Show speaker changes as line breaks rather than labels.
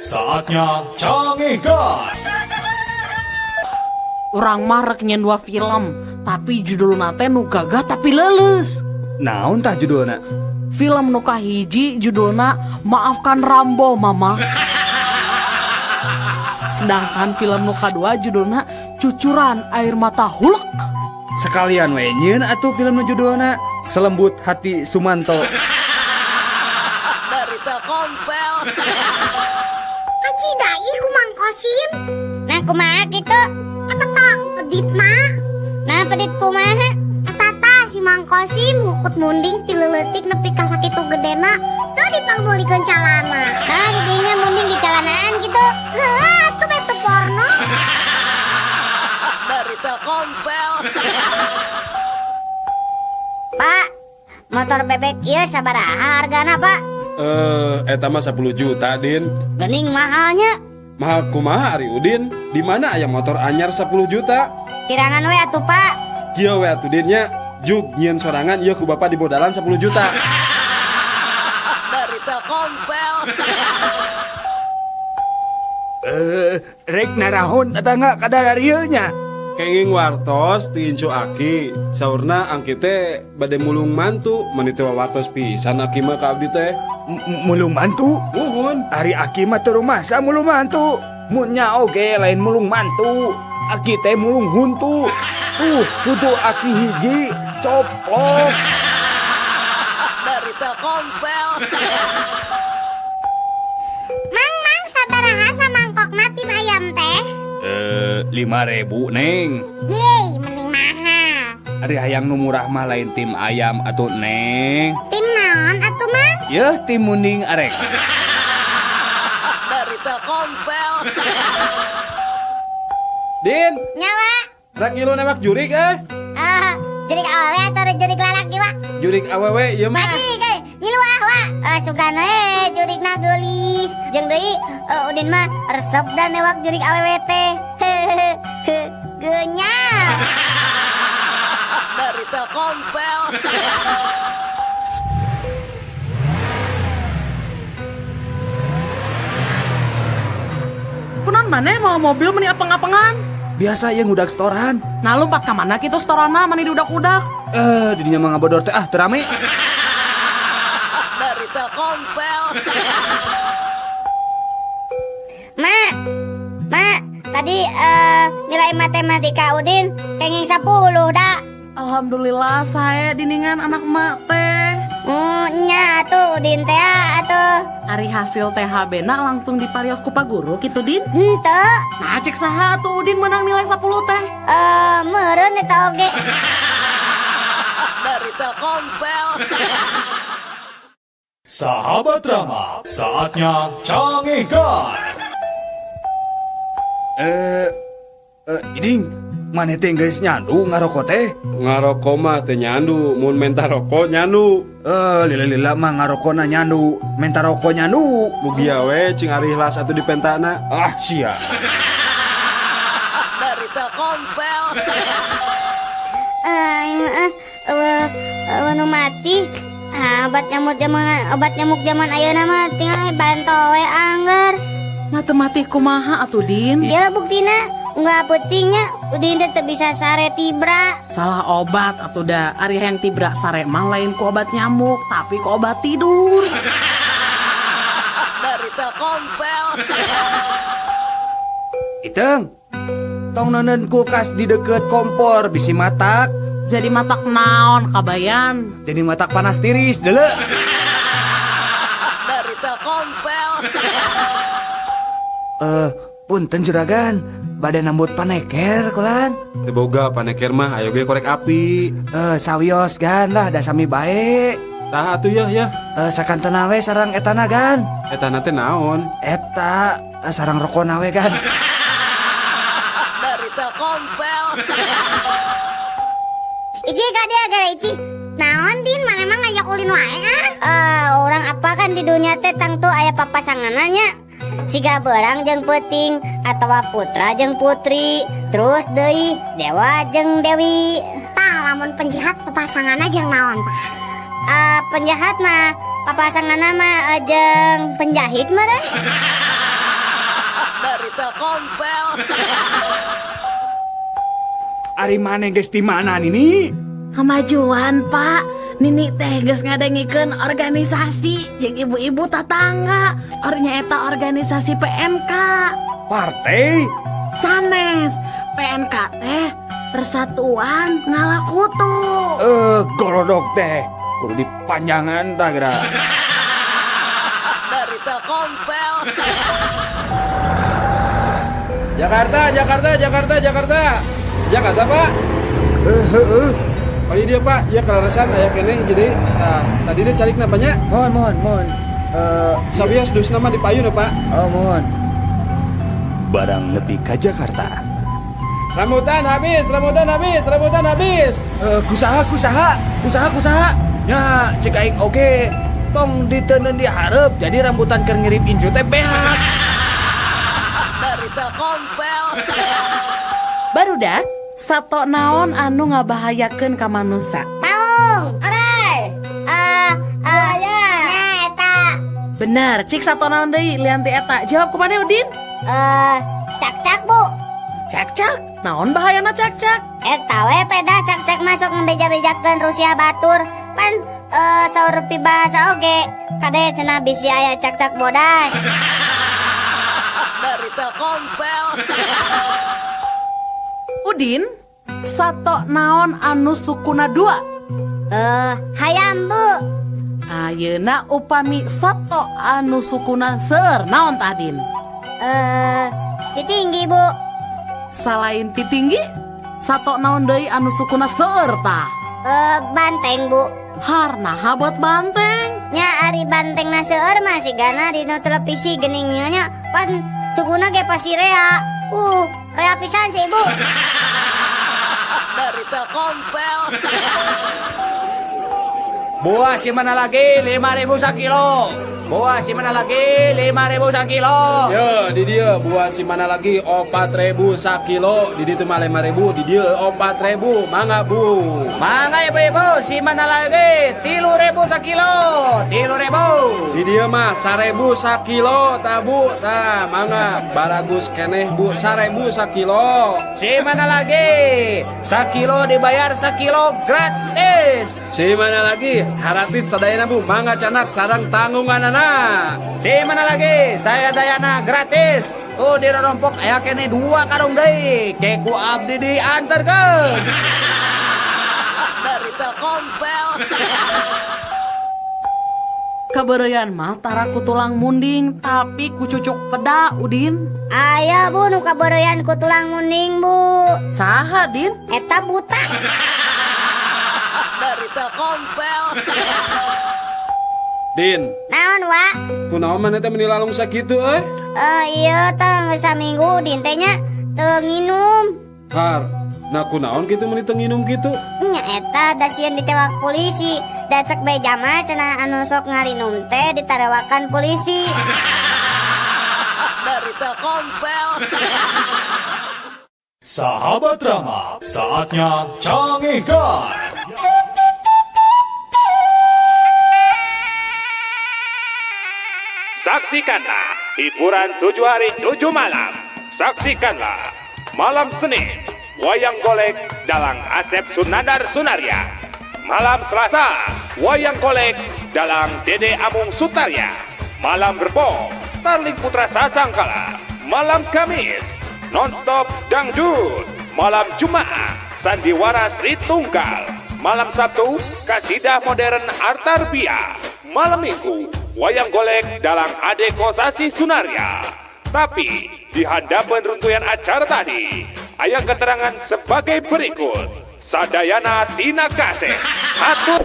Saatnya Cangehgar.
Urang mah rek nyieun dua film, tapi judulna teh nu gagah tapi leuleus.
Naon tah judulna?
Film nu kahiji judulna Maafkan Rambo Mama. Sedangkan film nu kadua judulna Cucuran Air Mata Hulk.
Sekalian we nyieun atuh film nu judulna Selembut Hati Sumanto.
Dari Telkomsel.
Kacida ih ku Mang Kosim. Nah kumaha kitu? Eta tah peditna. Nah pedit kumaha? Eta tah si Mang Kosim ngukut munding ti leuletik nepi ka sakitu gedena teu dipangmeulikeun calana. Nah didinya munding di calanaan kitu. Heuh atuh bete porno.
Dari Telkomsel.
Pak, motor bebek ieu sabaraha hargana, Pak?
Eta mah 10 juta, Din.
Gening mahalnya.
Mahal kumaha ari Udin? Di mana aya motor anyar 10 juta?
Kirangan we atuh, Pak.
Kieu we atuh Din nya. Jug nyieun sorangan ieu ku bapak dibodalan 10 juta.
Dari Telkomsel.
Rek narahun tetangga kadar ieu nya.
Kenging wartos ti incu aki. Saurna angki teh bade mulung mantu, meuni teh wartos pisan aki mah ka abdi teh.
Mulung mantu?
Muhun.
Ari aki mah teu rumasa mulung mantu. Mun nya oge lain mulung mantu. Aki teh mulung huntu. Huntu aki hiji coplok.
Dari Telkomsel.
Mang, mang sabaraha samangkokna tim ayam teh?
5.000, Neng.
Yeay, mending mahal.
Ari hayang nu murah mah lain tim ayam atuh, Neng.
Tim naon atuh, Mang?
Yeuh, tim munding arek.
Dari Telkomsel.
Din,
Nyawa.
rek ngilu nembak jurik eh?
Jurik awewe atau jurik lalaki, Wak?
Jurik awewe ieu mah.
Maji, ge, ngilu ah, Wak. Sugan we jurikna geulis. Jeung deui Udin mah resep dan newak jurik awewe teh. Geunyal.
Dari Telkomsel. Kunaon maneh mau mobil meni apeng-apengan?
Biasa ieu ngudak setoran.
Nah lompat ka mana kitu setorana mani diudak-udak?
Didinya mah ngabodor teh ah teu rame.
Dari Telkomsel.
Ma, ma, tadi nilai matematika Udin kenging 10 dah.
Alhamdulillah saya diningan anak emak teh.
Nya atuh Udin teh atuh.
Ari hasil THB na langsung diparios ku Pak Guru kitu Din.
Henteu.
Nah cek saha atuh Udin menang nilai 10 teh.
Meureun eta oge.
Dari Telkomsel.
Sahabat Rama, saatnya Cangehgar.
Iding, maneh teh geus nyandu ngaroko teh?
Ngaroko mah teh nyandu, mun menta rokok nyandu.
Lila-lila mah ngarokona nyandu, menta rokok nyandu.
Mugia we cing ari ikhlas atuh dipentana.
Ah, sia.
Dari Telkomsel.
Nu mati. Ah, obat nyamuk zaman ayeuna mah tinggal banto we angger.
Nah teu mati kumaha atuh Din?
Ya buktina nggak pentingnya Udin teh teu bisa sare tibra.
Salah obat atuh da. Ari hayang tibra sare mah lain ku obat nyamuk, tapi ku obat tidur. Dari Telkomsel.
Iteng, tong neuneun kulkas di deket kompor bisi matak.
Jadi matak naon kabayan?
Jadi matak panas tiris deuleu.
Dari Telkomsel.
Punten juragan, bade nambut paneker kulan.
Teu boga paneker mah ayo ge korek api.
Sawios gan lah da sami bae.
Tah atuh yeuh yeuh.
Sakantena we sareng etana gan.
Etana teh naon?
Eta sareng rokona we gan.
Dari Telkomsel.
Ici ka dia gara Ici. Naon Din, mana emang ngajak ulin wae ah? Orang apa kan di dunia teh tangtu aya papasanganna. Siga berang jeung peuting atawa putra jeung putri, terus deui dewa jeung dewi. Tah lamun penjahat papasanganna jeung naon tah? Penjahat mah papasanganna mah jeung penjahit meureun.
Dari Telkomsel.
Ari maneh geus di mana Nini?
Kemajuan, Pak. Nini teh geus ngadengikeun organisasi jeung ibu-ibu tatangga. Ornya eta organisasi PNK.
Partai?
Sanes. PNK teh Persatuan Ngalakutu.
Golodok teh kudu dipanjangan tah geura.
Dari Telkomsel.
Jakarta, Jakarta, Jakarta, Jakarta. Jakarta, Pak.
Heeh.
Oh iya dia, Pak, ya kaleresan aya keneh jadi. Nah, tadi dia calik napanya?
Mohon, mohon, mohon.
Sabios dusna mah di payun, Pak.
Oh, mohon. Barang nepi ka Jakarta.
Rambutan habis, rambutan habis, rambutan habis.
Kusaha, kusaha, kusaha, kusaha. Nya, cek aing oge. Tong diteundeun di hareup, jadi rambutan keur ngirip incu teh beak.
Dari Telkomsel. Barudak, sato naon anu ngabahayakeun ka manusa?
Maung, orai. Ya. Nah, eta.
Bener, cik sato naon deui lian ti eta. Jawab kumaha Udin?
Cak-cak, Bu.
Cak-cak? Naon bahayana cak-cak?
Eta we peda cak-cak masuk ngebeja-bejakeun Rusia batur. Pan saur pibahasa oge. Kade cenah bisi aya cak-cak bodas.
Dari Telkomsel. Udin, sato naon anu sukuna dua?
Hayam, Bu.
Ayeuna upami sato anu sukuna seueur naon tah, Din?
Titinggi, Bu.
Salain titinggi, sato naon deui anu sukuna seueur tah?
Banteng, Bu.
Harnaha buat banteng?
Nya ari banteng na seueur mah sigana dina televisi geuning nya pan sukuna ge pasti rea. Rea pisan sih, Bu.
Dari Telkomsel.
Buah si mana lagi 5.000 sakilo. Buah si mana lagi 5.000 sakilo.
Yo, di dia buah si mana lagi 4.000 sakilo. Di ditu mah 5.000, di dia 4.000. Mangga, Bu.
Mangga ibu-ibu, si mana lagi 3.000 sakilo. 3.000.
Di dia mah 1.000 sakilo tah, Bu. Tah, mangga baragus keneh, Bu. 1.000 sakilo.
Si mana lagi? Sakilo dibayar sakilo gratis.
Si mana lagi? Haratis sadayana, Bu. Mangga canak sarang tanggunganana.
Si mana lagi? Saya dayana gratis. Tuh di rompok aya kene 2 karung deui. Ke ku abdi diantarkeun.
Dari Telkomsel. Kabeureuyan mah tara ku tulang munding tapi ku cucuk peda, Udin.
Aya, Bu, nu kabeureuyan ku tulang munding, Bu.
Saha, Din?
Eta buta.
Dari Telkomsel.
Din.
Naon, Wa?
Kunaon maneh teh meuni lalung sakitu euy?
Iya teh geus saminggu Din teh nya teu nginum.
Har, nah kunaon kitu meuni teu nginum kitu?
Nya eta da sieun ditewak polisi. Da cek beja mah cenah anu sok ngarinum teh ditarewakan polisi.
Dari Telkomsel.
Sahabat Rama, saatnya Cangehgar.
Saksikanlah hiburan 7 hari 7 malam. Saksikanlah malam Senin, wayang golek dalang Asep Sunandar Sunarya. Malam Selasa, wayang golek dalang Dede Amung Sutarya. Malam Rebo, Tarling Putra Sasangkala. Malam Kamis, nonstop dangdut. Malam Jumat, Sandiwara Sri Tunggal. Malam Sabtu, Kasidah Modern Artarbia. Malam Minggu, wayang golek dalang Ade Kosasi Sunarya. Tapi di hadapan runtuyan acara tadi, ayang keterangan sebagai berikut. Sadayana Tina Kaseh. Atur.